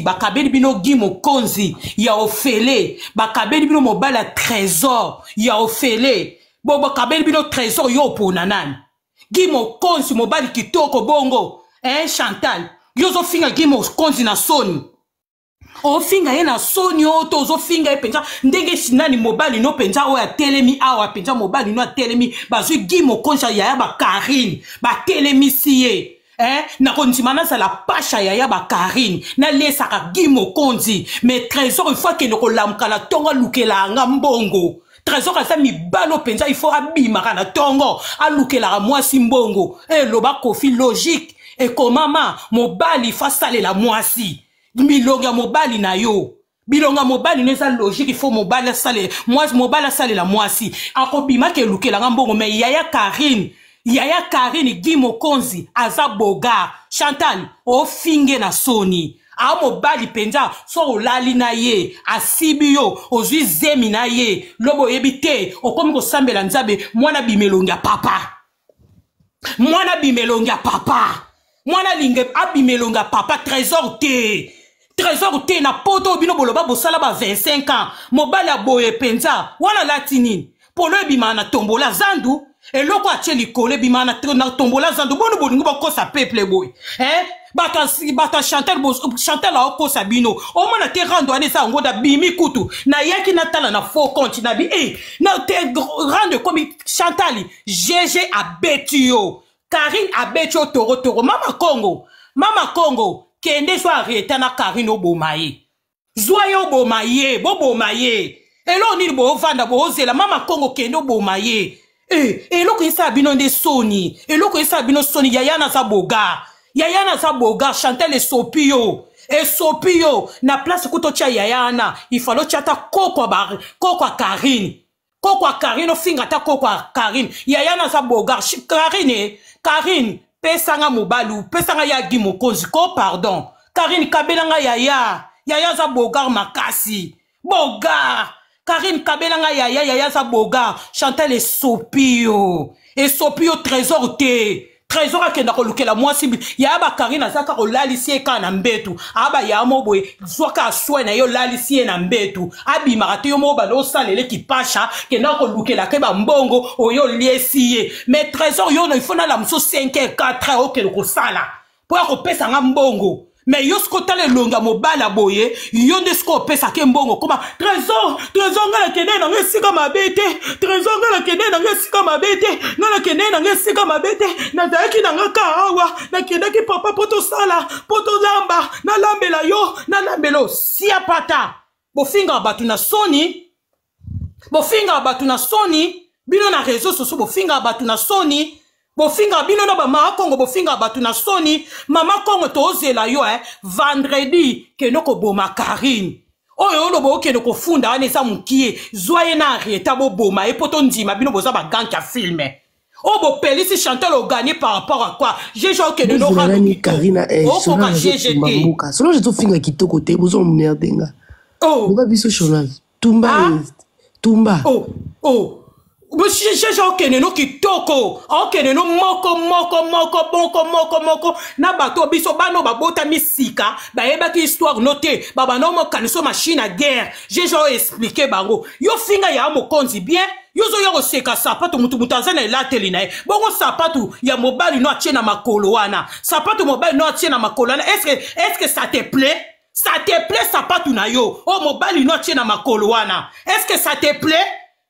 Bakabeli bino Gi Mokonzi ya ofele, bakabeli bino mobali ya Trésor ya ofele. Bo bakabeli bino Trésor, yo opona nani? Gi Mokonzi, mobali kitoko bongo, eh Chantal, yo ozofinga Gi Mokonzi na soni. Ofinga ye na soni oyo to ozofinga ye mpenza ndenge nani? Mobali no mpenza oyo atelemi awa mpenza, mobali no atelemi, bazwi Gi Mokonzi ya yaya bakarine, batelemisi ye, eh, nakondima nazala pasha yaya bakarine, nalesaka Gi Mokonzi. Mais Trésor, il faut akende kolamuka na ntongo, alukela yanga mbongo. Trésor aza mibalo mpenza, il faut abimaka na ntongo, alukelaka mwasi mbongo. Eloba Kofi, logique ekomama, mobali faut asalela mwasi. Bilongi ya mobali na yo, bilongo ya mobali no eza logique. Il faut mobali asalela mwasi, mobali asalela mwasi, akobimaka elukelanga mbongo. Mais yaya Karine, yaya Karine, Gi Mokonzi aza bogar. Chantal, ofinge na soni. A mobali mpenza, so olali na ye, asibi yo, ozwi zemi na ye, lobo oyebi te, okomi kosambela Nzambe, mwana bima elongi ya papa, mwana bima elongi ya papa, mwana alinge abima elongi ya papa. Trésor te, Trésor te. Na poto oyo bino boloba bosala ba 25 ans, mobali ya boye mpenza wana alati nini? Polo ebimaka na tombola zandu, eloko atie likolo ebimaka na tombola zandu. Boni bolingi bokosa peuple boye, eh? Bato ya Chantal, Chantal aokosa bino. Omona te, rando wana eza yango nabimi kutu, nayaki natala na faux compte nabi e na te, rando ekomi. Chantal, GG abeti yo, Karine abeti yo torotoro. Mama Congo, mama Congo, kende zwa Arieta na Karine, oboma ye, zwa ye, oboma ye, boboma ye. Eloko nini boovanda boozela? Mama Congo, kende oboma ye. Eh, eloko esala bino nde soni, eloko esala bino soni. Yaya naza bogar, yaya naza bogar. Chantal, esopi yo, esopi yo. Na place kuta otya yaya wana, ifale otya ata koko ya Karine, koko ya Karine, ofinga ata koko ya Karine. Yaya naza bogar. Karine, Karine, pesanga mobali, pesanga ya Gi Mokonzi ko, pardon. Karine, kabelanga yaya, yaya aza bogar makasi, bogar. Karine, kabelanga yaya, yaya aza bogar. Chantal, esopi yo, esopi yo. Trésor te, Trésor akenda kolukela mwasi. Yaya bakarine aza kaka olalisi ye kaka na mbetu. Aba yaya mo boye, zwaka aswe na ye, olalisi ye na mbetu, abimaka te. Yo moko banda osalela kipasha, kenda kolukelaka ye bambongo oyo oliesi ye. Mais Trésor, yo no ifo nala mosusu 5 heures, 4 heures, okende kosala mpo ya kopesa nga mbongo. Mais yo sikoyo, tala elongi ya mobali ya boye, yo nde sikoyo opesaka mbongo. Koma Trésor, Trésor, ngai nakende nango esika mabe te. Trésor, ngai nakende nango esika mabe te, ngai nakende nango esika mabe te, nazalaki nanga ka awa, nakendaki papa mpo tosala, mpo tolamba, nalambela yo, nalambela osia pata. Bofingaka bato na soni, bofingaka bato na soni. Bino na réseau sociaux, bofingaka bato na soni, bofingaka bino na bamama Kongo, bofingaka bato na soni. Mama Kongo, tozela yo, eh? Vendredi kende koboma Karine oyo oloba okende kofunda wana, eza mokie. Zwa ye na Arieta, boboma ye mpo tondima bino boza baganke ya film oyo bopelisi. Chantal, oganye par rapport à quoi? GG okende nani? Karina, okoka GG te. Solange, tofinga kitoko te, bozomerde nga. Oh. Loba biso, Solange, tumba. Ah? Tumba. Oh. GG okende no kitoko, okende no moko moko moko moko moko moko na bato. Biso bana oyo babotami sika bayebaki histoire no te, babanda omokanisa machine à guerre. GG oyo explique bango. Yo finga ya mokonzi bien, yo ozoya koseka sapatu. Mutu mutu aza na elateli na ye bongo. Sapatu ya mobali no atie na makolo wana, sapatu mobali no atie na makolo wana, est-ce que ça te plaît? Ça te plaît, sapatu na yo oyo mobali no atie na makolo wana, est-ce que ça te plaît,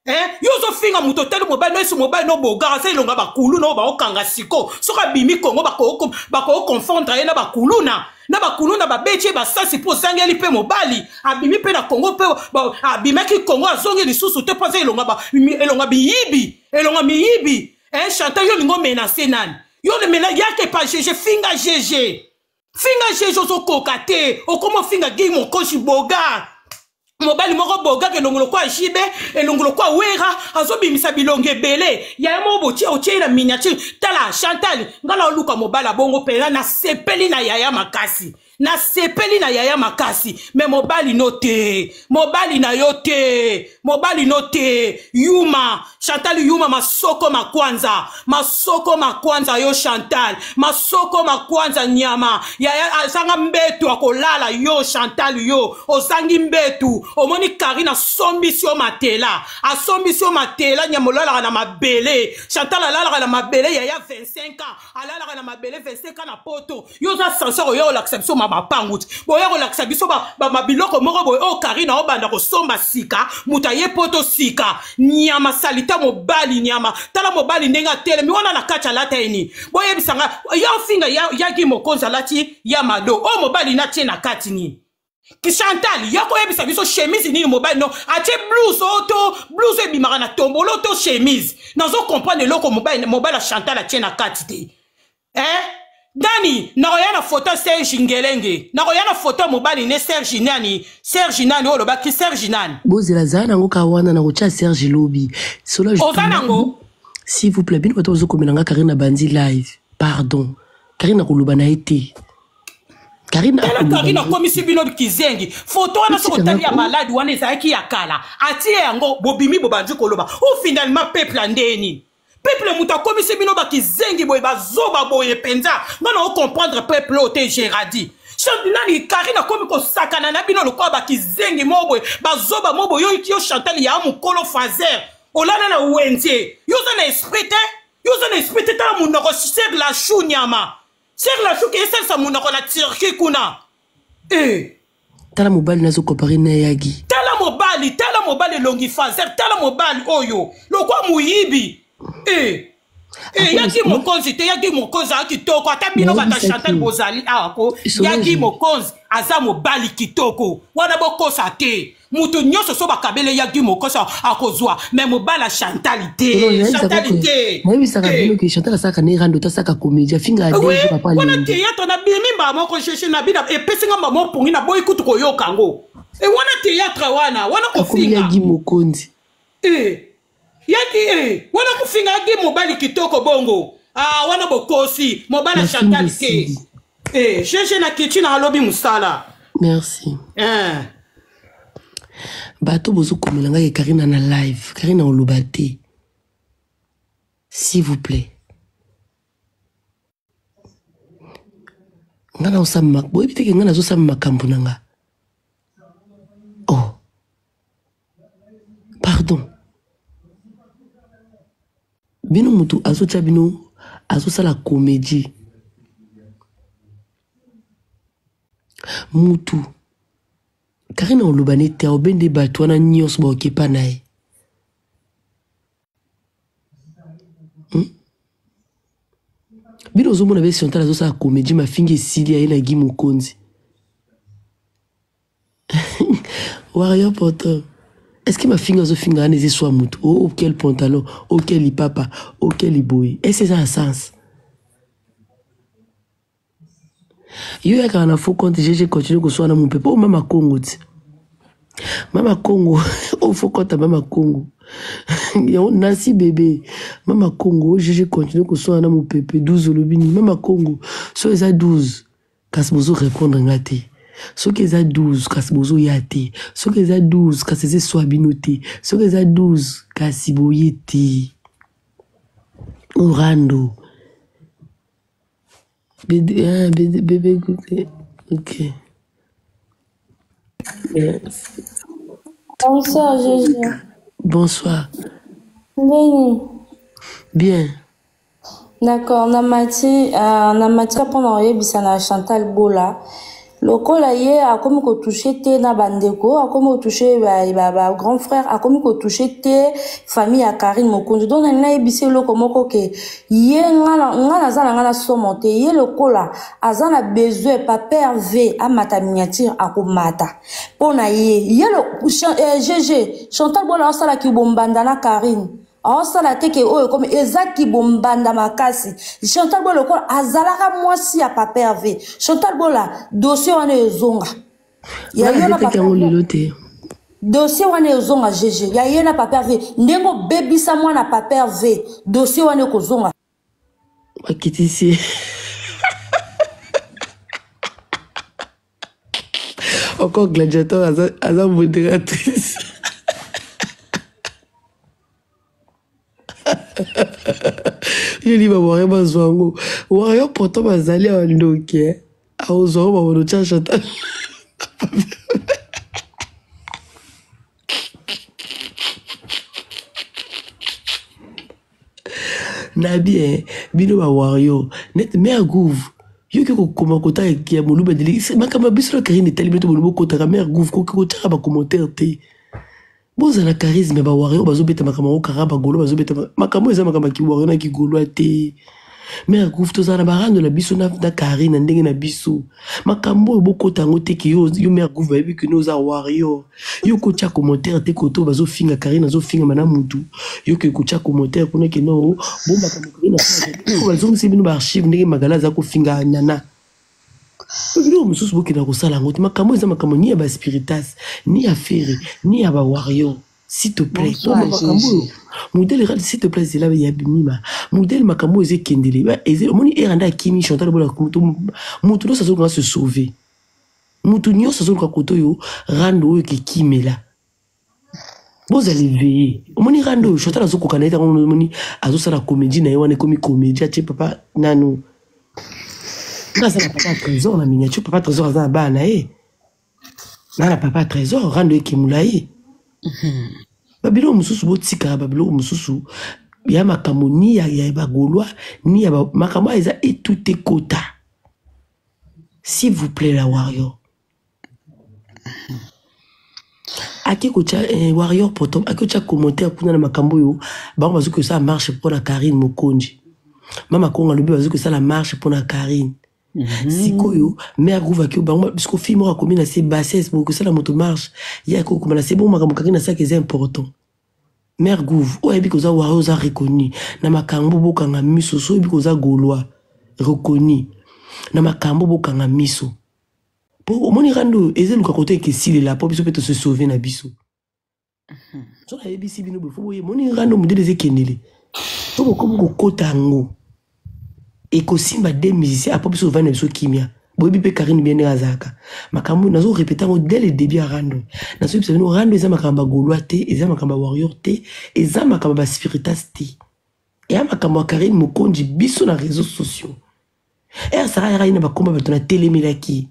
eh? Yo ozofinga moto, otali mobali no esi, mobali no bogar aza elonga bakulu na oyo baokanga siko. Soki abimi Kongo, bakoconfondre ye na bakuluna, na bakuluna babeti ye basasi mpo ozangeli mpe mobali. Abimi mpe na Kongo mpe abimaki Kongo, azongi lisusu te mpo aza elonga biyibi, elonga miyibi, eh? Chantal, yo olingi omenace nani? Yo mena yake pa GG, finga GG, finga GG, ozokoka te. Okoma ofinga Gi Mokosi bogar, mobali moko bogaka, elongo lokwa jibe, elongo lokwa Wera, azobimisa bilongo ebele. Yaya moko botie, otie ye na miniature. Tala Chantal, ngai na oluka mobali abongo mpenza, nasepeli na yaya makasi. Nasepeli na yaya makasi, me mobali no te, mobali na yo te, mobali no te. Yuma Chantal, yuma masoko makwanza, masoko makwanza yo Chantal, masoko makwanza nyama. Yaya azanga mbetu akolala yo Chantal, yo ozangi mbetu. Omoni Karine asombisi yo matela, asombisi yo matela, nyama olalaka na mabele. Chantal alalaka na mabele yaya 25 ans, alalaka na mabele 25 ans na poto. Yo oza censeur oya kolakisa biso ma mapangu ti, boya kolakisa biso ba biloko moko boye oyo Karine aobanda kosomba sika, moto aye poto sika. Nyama salite mobali nyama, tala mobali ndenge atelemi wana na kati alata ye nini? Boyebisanga ya ofinga yaki mokonzi alati ya mado oyo mobali natie na kati nini? Chantal, ya koyebisa biso chemise nini mobali no atie, blouse oyo to blouse ebimaka na tombolo to chemise? Nazo comprendre eloko mobali ya Chantal atie na kati te. Eh? Dani, nakoya na foto Serge Ngelenge, nakoya na foto mobali ne Serge nani, Serge nani oyo olobaki, Serge nani? Bozela, zala nango ka wana, na kotia Serge lobi. Solange, oza nango. S'il vous plaît, bino bato bozokomela nga Karine bandi live, pardon. Karine akoloba na ye te. Karine tala Karine akomisi bino kizengi. Foto wana soki otali ya maladi wana ezalaki ya kala, atie yango, bobimi bobandi koloba o finalement peuple andeni peuple moto akomisi bino bakizengi boye, bazoba boye mpenza. Nga na ocomprendre peuple oyo te. Géradi nani, Karine akomi kosakana na bino lokola bakizengi moko boye, bazoba moko boye. Yo Chantal ya mokolo fazer olala na wenze, yo oza na esprit te, yo oza na esprit te. Tala monoko ser la chou, nyama ser la chou ke esalisa monoko na Turquie kuna e. Tala mobali nazocomparer na yagi. Tala mobali, tala mobali elongi fazer, tala mobali oyo lokwa moyibi e. E yaki mokonzi te, yaki mokonzi aza kitoko. Ata bino bato ya Chantal bozali awa ko yaki mokonzi aza mobali kitoko wana, bokosa te. Moto nyonso so bakabele yaki mokonzi akozwa, me mobali ya Chantal te, Chantal te. Nayebisaka bino ke Chantal asalaka ne rando, tasaka comédie, afinga. Wana théâtre na bimi mbala moko sheshe na bino epesinga mbala moko pongi, naboyi kutu koyoka yango. E wana théâtre wana, wana kofinga. Yaki mokonzi. E yaki e wana kofinga yaki mobali kitoko bongo. Ah, wana bokosi, mobali ya Chantal te. E sheshe na kitchen alobi mosala. Merci. Eh. Bato bozokomela ngai Karina na live, Karina oloba te, s'il vous plaît. Nga naosala, boyebi teke ngai nazosala makambo na nga. Oh pardon, bino motu azotia bino azosala comédie, mutu Karine oloba nete aobende bato wana nyonso baokepa na ye, Bino ozomona be Chantal azosala comédie, mafingi esili, aye na Gi Mokonzi warrior porteur. Est ce que mafinga azofinga wana eza eswa motu? Oh, quel pantalon, oh quel lipapa, oh quel boye, est ce eza na sens? Yo yakaka na faux compte GG, continue koswana mopepe oyo. Mama Congo ti mama Congo oyo faux compte ya mama Congo yango Nancy bébé mama Congo. GG continue koswana na mopepe. 12 olobi nini mama Congo? So eza 12 kasi bozo répondre nga te. Soki eza 12 kasi bozoya te. Soki eza 12 kasi eza eswa bino te. Soki eza 12 kasi boye te. Orando bébé, ah, bébé, bébé, ok. Merci. Bonsoir, Gégé. Bonsoir. Ndeni. Bien. D'accord, na mati na mati mpona koyebisa na Chantal Bola lokola ye akomi kotouche te na bandeko, akomi kotouche ba, ba, ba grand frère, akomi kotouche te famille ya Karine Mokonzi. Donc nalingi nayebisa eloko moko ke ye nga naza na nga na somo te. Ye lokola aza na besoin papa Hervé amata miniature, akomata mpo na ye. Ye GG Chantal Bola asalaki bombanda na Karine, aosala te ke oyo ekomi eza bombanda makasi. Chantal Bola lokola azalaka mwasi ya papa Hervé, Chantal Bola, dossier wana ezonga. Ya yo na papa yango lelo te. Dossier wana ezonga GG ya ye na papa Hervé, ndenge obebisa mwana papa Hervé, dossier wana ekozonga. Bakitisi. Encore gladiateur aza, aza modératrice. Yoli ba warrior bazwa yango. Warrior pourtant bazali awa ndoki eh. Akozwa yango babono tya Chantal. Na bien bino ba warrior net mère gouve yo ke kokoma kota ya moluba deli makambo ya biso na Karine etali bino te bolobi okotaka mère gouve koki kotiaka ba commentaire te bozala charisme ya ba warrior bazobeta makambo yango kara bagolo bazobeta makambo eza makambo ya kiwarrior na kigolois te mère gouve tozala na barando na biso na, na Karine na ndenge na biso makambo oyo bokota yango te ke yo, yo mère gouve bayebi kino oza warrior yo kotia commentaire te koto bazofinga Karine azofingama na mutu yo ke kotia commentaire kuna ke no bo makambo Karine asalaka bazongisi bino ba archive ndenge Magala aza kofinga nana biloko mosusu bokenda kosala yango te makambo eza makambo ni ya ba spiritas ni ya fere ni ya ba warrior s'il te plaît Bonsoir, makambo oyo Gigi. modèle radi s'il te plaît zela ya bimima modèle makambo oyo eza ekendele omoni era nde akimi Chantal bola moto nyonso azoluka se sauver moto nyonso azoluka kote oyo rando oyo kekimela bozala eveye omoni rando oyo Chantal azokoka na ye ntango omoni azosala comédie na ye wana ekomi comédie atie papa nanu nga aza na papa Trésor na miniature papa Trésor aza na bana na ye nga na papa Trésor rando ekemula ye babiloko mosusu botikaka babiloko mosusu ya makambo ni ya, ya bagaulois ni ya ba, makambo oyo eza etute kota s'il vous plaît la warrior ake kotya eh, warrior potom ake kotya commentaire kuna na makambo oyo bango bazoki kosala marche mpo na Karine Mokonzi mama Kongo alobi bazoki kosala marche mpo na Karine sikoyo mare gouve ake bango siko fille moko akomi na se bassesse bokoki kosala moto marche ye ake kokoma na se bongo makambo Karine asalaka eza important mare gouve oyo ayebi koza warrior oza reconnu na makambo bokanga miso so oyebi koza gaulois reconnu na makambo bokanga miso po omoni rando oyo eza eluka kote ekesilela po biso mpe tose sauve na biso so nayebisi bino boye fo boye moni rando modele eza ekendele to bokomi kokota yango ekosimba de musicien apo biso ovandi na biso kimia boyebi mpe Karine bien ndenge azalaka makambo nazo répéter yango dès le début ya rando nazoyebisa bino rando eza makambo ya bagaulois te eza makambo ya warrior te eza makambo ya baspiritas te eya makambo ya Karine Mokonzi biso na réseaux sociaux ere sara yaka ye na bakoma bato natelemelaki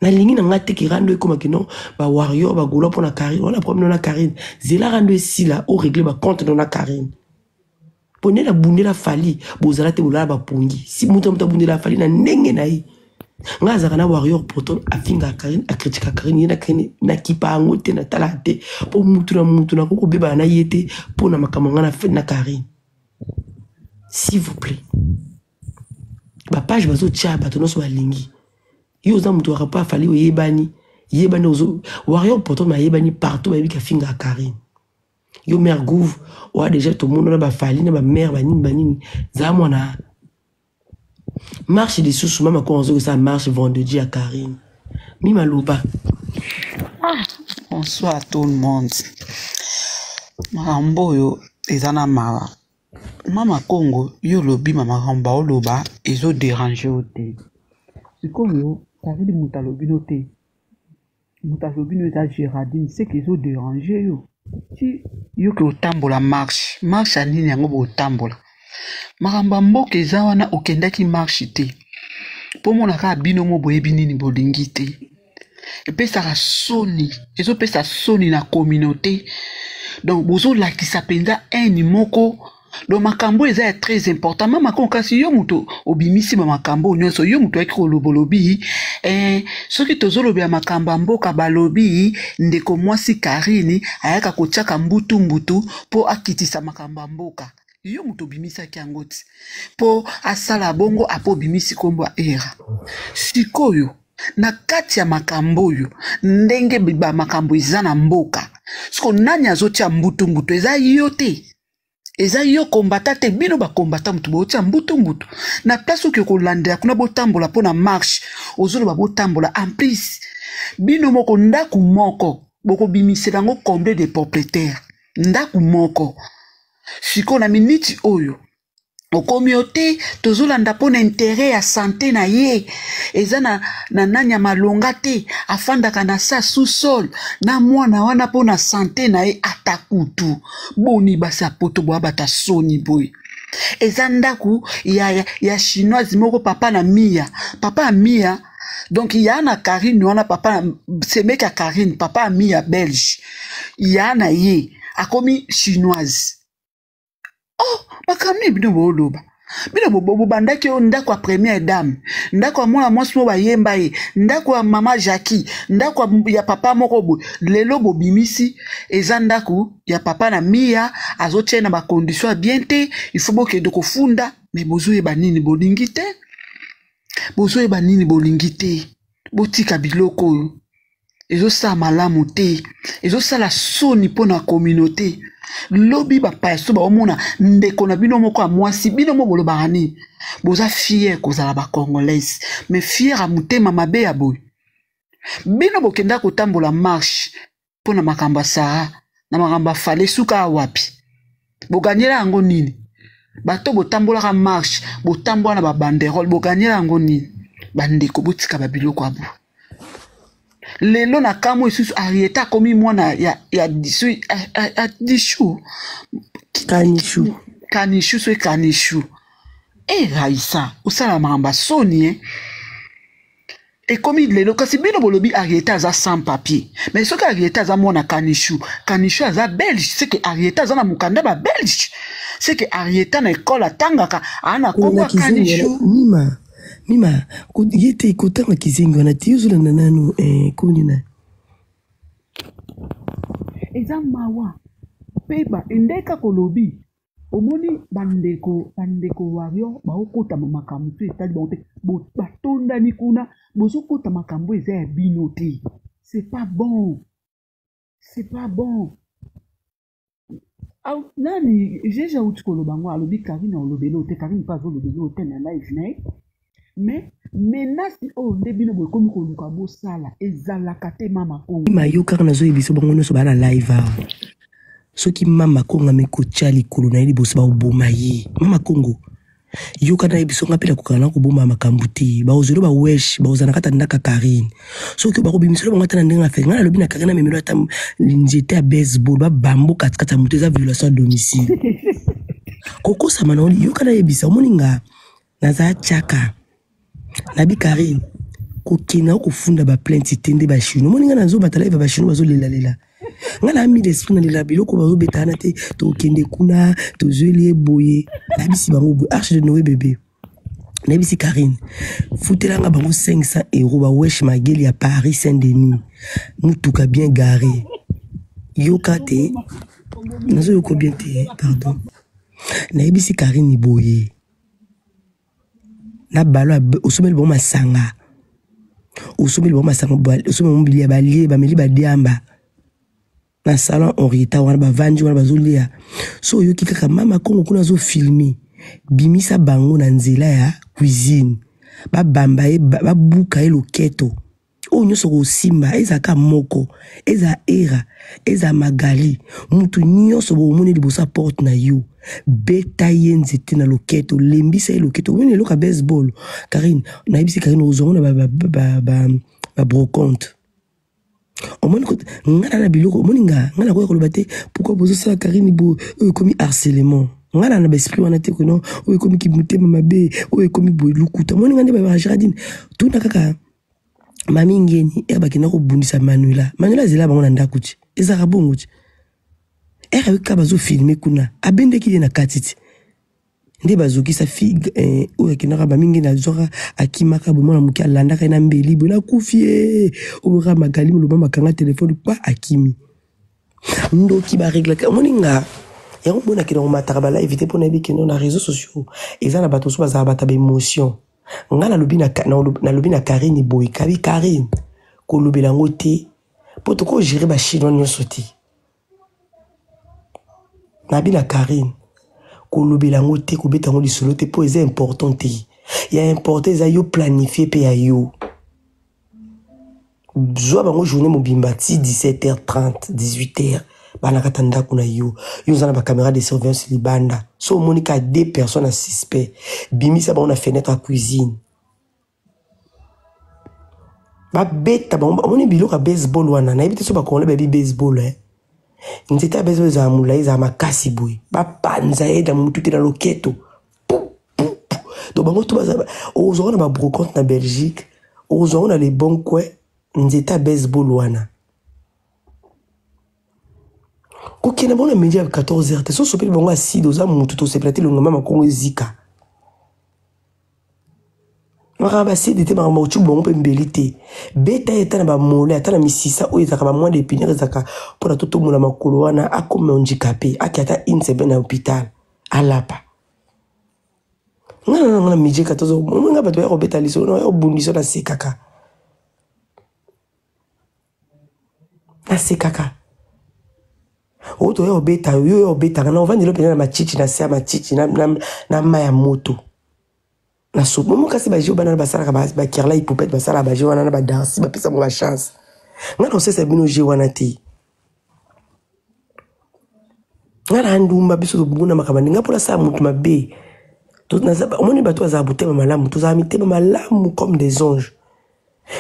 nalingi na nga te ke rando ekóma kino bawarrior bagaulois mpo na Karine wana problème no na Karine zela rando esila orégler bacompte no na Karine mpo nde nabundela Fally bozala te bolala bapongi si moto na moto abundela Fally na ndenge na ye nga azalaka na warrior pourtant afingaka Karine akritika Karine ye na Karine nakipa yango te natala te mpo mutu na mutu nakoki kobebana na ye te mpo na makambo nga na Karine s'il vous plaît bapage bazotia bato nyonso balingi yo oza moto waka mpo afali oyebani yebani ozo warrior pourtant bayebani partout bayebi kafingaka Karine yo mare gouve oya déjà tomona na bafali na bamare banini banini zala mwana marche lisusu mama kongo azoki kosala marche vendredi ya Karine mima loba. Bonsoir tout le monde. Makambo oyo eza na mawa. Mama Congo, yo olobi ma makambo baoloba ezoderange yo te. Sikoyo Karine moto alobi no te. Moto alobi no eza Géraldine, c'est que ezoderange yo. Ti yo ke otambola marche, marche ya nini yango botambola? Makambo ya mboka eza wana okendaki marche te. Po mona kaka bino mo boyebi nini bolingi te. Epesaka soni, ezopesa soni na communauté. Donc bozolakisa mpenza haine moko. Donc makambo eza ya très important. Mama Kongo kasi yo moto obimisi ba makambo nyonso, yo moto oyaki koloba olobi soki tozolobela makambo ya mboka balobi ndeko mwasi Karine ayaka kotiaka mbutu mbutu mpo akitisa makambo ya mboka. Yo moto obimisaki yango ti mpo asala bongo apo obimisi kombo ya era. Sikoyo na kati ya makambo oyo ndenge ba makambo eza na mboka, siko nani azotia mbutu mbutu? Eza yo te, eza yo kombata te. Bino bakombata moto botia mbutu mbutu na place oyo kolandela kuna botambola mpo na marche, ozoloba botambola. En plus bino moko ndako moko bokobimisela yango combien de propriétaire ndako moko. Sikoyo na miniti oyo Okomi yo te, tozolanda mpo na interet ya sante na ye. Eza na, na nani ya malonga te, afandaka na sa sous-sol na mwana wana mpo na sante na ye. Ata kutu boni basi ya poto boya bata soni boye. Eza ndako ya, ya, ya chinoise moko, papa na Mia, papa ya Mia, donc ya na Karine wana, papa semeki ya Karine, papa ya Mia belge, ya na ye akomi chinoise. Oh, makambo nini bino booloba? Bino bobandaki oyo ndako ya première dame, ndako ya mwana mwasi moko bayemba ye, ndako ya mama Jackie, ndako ya papa moko boye. Lelo bobimisi eza ndako ya papa na Mia, azotia na bacondition ya bien te, il faut bokende kofunda. Me bozoyeba nini bolingi te, bozoyeba nini bolingi te. Botika biloko oyo ezosala malamu te, ezosala soni mpo na communauté. Lobi bapaya so baomona ndeko na bino moko ya mwasi, bino mo bolobaka nini? Boza fier kozala ba congolaise, mais fier ya motema mabe ya boye. Bino bokenda kotambola marche mpo na makambo ya Sara na makambo ya Fale, suka ya wapi? Boganyela yango nini? Bato botambolaka marche, botambola na babanderole, boganyela yango nini? Bandeko, botika babiloko ya boye. Lelo na kamwe lisusu Arieta akomi mwana ya, ya, ya, ya, ya dishu Kanishu. Kanishu soki Kanishu. E Raisa, osala makambo ya soni eh? Ekomi lelo kasi bino bolobi Arieta aza sans papier, mais soki Arieta aza mwana Kanishu, Kanishu aza belge, c'est que Arieta aza na mokanda ba belge, c'est que Arieta na ekole atangaka aa na kombo ya Kanishu. Mima, Mima, ye te kotanga kizengi wana te, ozolanda nanu eh, koni na eza mawa mpe ba ndeka kolobi. Omoni bandeko, bandeko warrior baokota makambo to etali bango te, batondani kuna, bozokota makambo eza ya bino te. C'est pas bon, c'est pas bon. Au, nani jeje auti koloba yango, alobi Karine olobeli oyo te, Karine mpe azolobeli oyo te na live na ye. Mais menace oyo nde bino bokomi koluka bosala ezalaka te mama Kongo. Mima yo kaka nazoyebisa bango nyonso baa na live awa. Soki mama Kongo amekotya likolo na ye liboso bakoboma ye. Mama Kongo yoka na yebiso nga mpe nakokaka na koboma makambo te. Bakozwelo ba wesh, bakozala na kati ya ndako ya Karine. Soki bakobimiselo bango ata na ndenge ya fete. Nga nalobi na Karine amemelo ata nzete ya baseball babambo katikati ya moto, eza violation ya domicile. Kokosama na yoka na yebisa omoni nga naza tchaka nabi Karine kokenda kofunda ba plainte te nde ba chinois omoni nga nazobata live ba chinois bazolelalela nga na mi d'esprit nalela biloko bazobeta wana te tokende kuna tozweli ye boye nayebisi bango boye arche de Noé bébé nayebisi Karine futelanga bango 500 euros ba wesh mageli ya Paris Saint Denis mutuka bien garé yoka te nazoyoka bien te pardon nayebisi Karine boye na balo osomeli bango masanga, osomeli bango masanga, osomeli bango bilia balie bameli badiamba na salon Henrietta wana bavandi wana bazolia. So oyoki kaka mama Kongo kuna azofilme, bimisa bango na nzela ya cuisine, babamba ye, babuka ye loketo oyo nyonso kosimba ezalaka moko, eza era eza magali, mutu nyonso bomoni liboso ya porte na yo, beta ye nzete na loketo, lembisa ye loketo. Omoni eloko ya baseball Karine, nayebisi Karine ozongo na ba brocante. Omoni nga na biloko, omoni nga nga nakoya koloba te pourquoi bozosala Karine bo oyo ekomi harcèlement. Nga na ba esprit wana te kono oyo ekomi kimotema mabe, oyo ekomi boye lukuta. Omoni nga nde ba Géraldine tuna kaka mami ngeni ere bakenda kobundisa Manuela. Manuela azela bango na ndako ti ezalaka bongo ti ere ayoki bazofilme kuna abendeki ye na kati ti nde bazokisa figue oyo akendaka mami ngeni azwaka akimaka boye mwana moke alandaka ye na mbeli boye nakufi ye oyo kaka Magali moloba makanga telefone kwa akimi ndoki bareglaka. Omoni nga yango mona akenda komataka ba live te mpo nayebi kendo na réseaux sociaux eza na bato mosusu bazala bato ya baémotion. Nga nalobi na, nalobi na Karine boye, kabi Karine kolobela yango te mpo tokogere ba chinois nyonso te. Nabi na Karine kolobela yango te, kobeta yango lisolo te mpo eza important te. Ya important eza yo planifie mpe ya yo zwa bango journée mobimba ti 17h30 18h. Bana kata ndako na yo. Yo oza na ba caméra de surveillance libanda. So omoni ka deux personnes suspect. Bimisa bango na fenêtre ya cuisine. Babeta bango, omoni biloko ya baseball wana, nayebi te so bakongole bayebi baseball eh. Nzete ya baseball ezala molai, ezala makasi boye. Bapanza ye na mutu te na loketo. Pou, pou, pou. Donc bango to baza ozwaka na ba brocante na Belgique, ozwaka na les bons coins nzete ya baseball wana. Kokende bango na midi ya 14 heures te, so sopeli bango acide oza mutu tosepela te elongi mama Kongo ezika. Makambo basidi te, makambo ocubu bango mpe mbeli te. Beta ye ata na bamole, ata na misisa oyo ezalaka ba moine de pinière ezalaka mpona totombola makolo wana, akoma handicapé, ake ata une semaine na hôpital alapa. Nga na nga na midi 14 heures, nga bato baya kobeta lisolo na obundisa nasekaka. Nasekaka. Oyo toya obeta yo, yo obetaka na ovandeli mpenza na matiti na se ya matiti na, na, na mai ya moto. Na so momo kasi ba jeu bana basalaka ba, ba Kerla Ipupette basalaka ba jeu wana na ba danse bapesa bango ba chance. Nga na osesa bino jeu wana te. Nga na ndumba biso tobunda makambo ndinga mpo nasala moto mabe. Omoni bato bazala motema malamu, tozala mitema malamu comme des anges.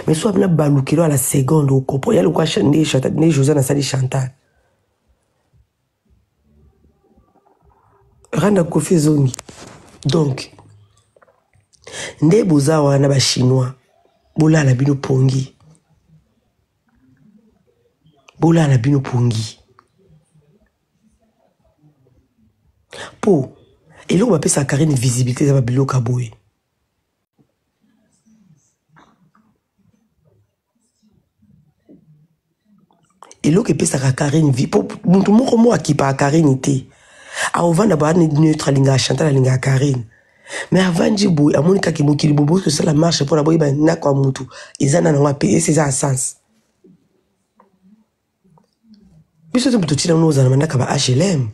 Mais soit na balukelo à la seconde okopo ya lokwa nde Chantal nde José nasali Chantal. Randa Kofi ezongi. Donc nde boza wana ba chinois bolala bino pongi. Bolala bino pongi. Po eloko bapesaka Karine visibilité eza ba biloko ya boye. Eloko epesaka Karine vie po mutu moko moko akipaka Karine te. Aovanda ba neutre alingaka Chantal alingaka Karine. Mais avandi boye amoni kaka mokili boboki kosala marche mpona boyeba ndako ya mutu eza nani yango ape ese eza na sens. Biso te moto tina ozala na mandaka ba HLM.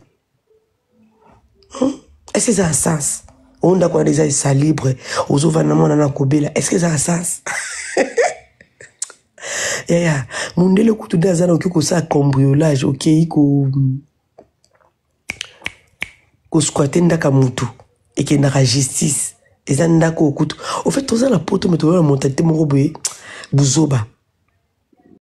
Est-ce que eza na sens? Oyo ndako wana eza esalibre, ozovanda na mwana na kobela, est-ce que eza na sens? Yaya, mundele kutu nde aza na oki kosala cambriolage, okei ko kosquatte ndaka mutu ekendaka justice eza ndako oyo kutu. Au fait toza na poto mais toza na mentalité moko boye buzoba.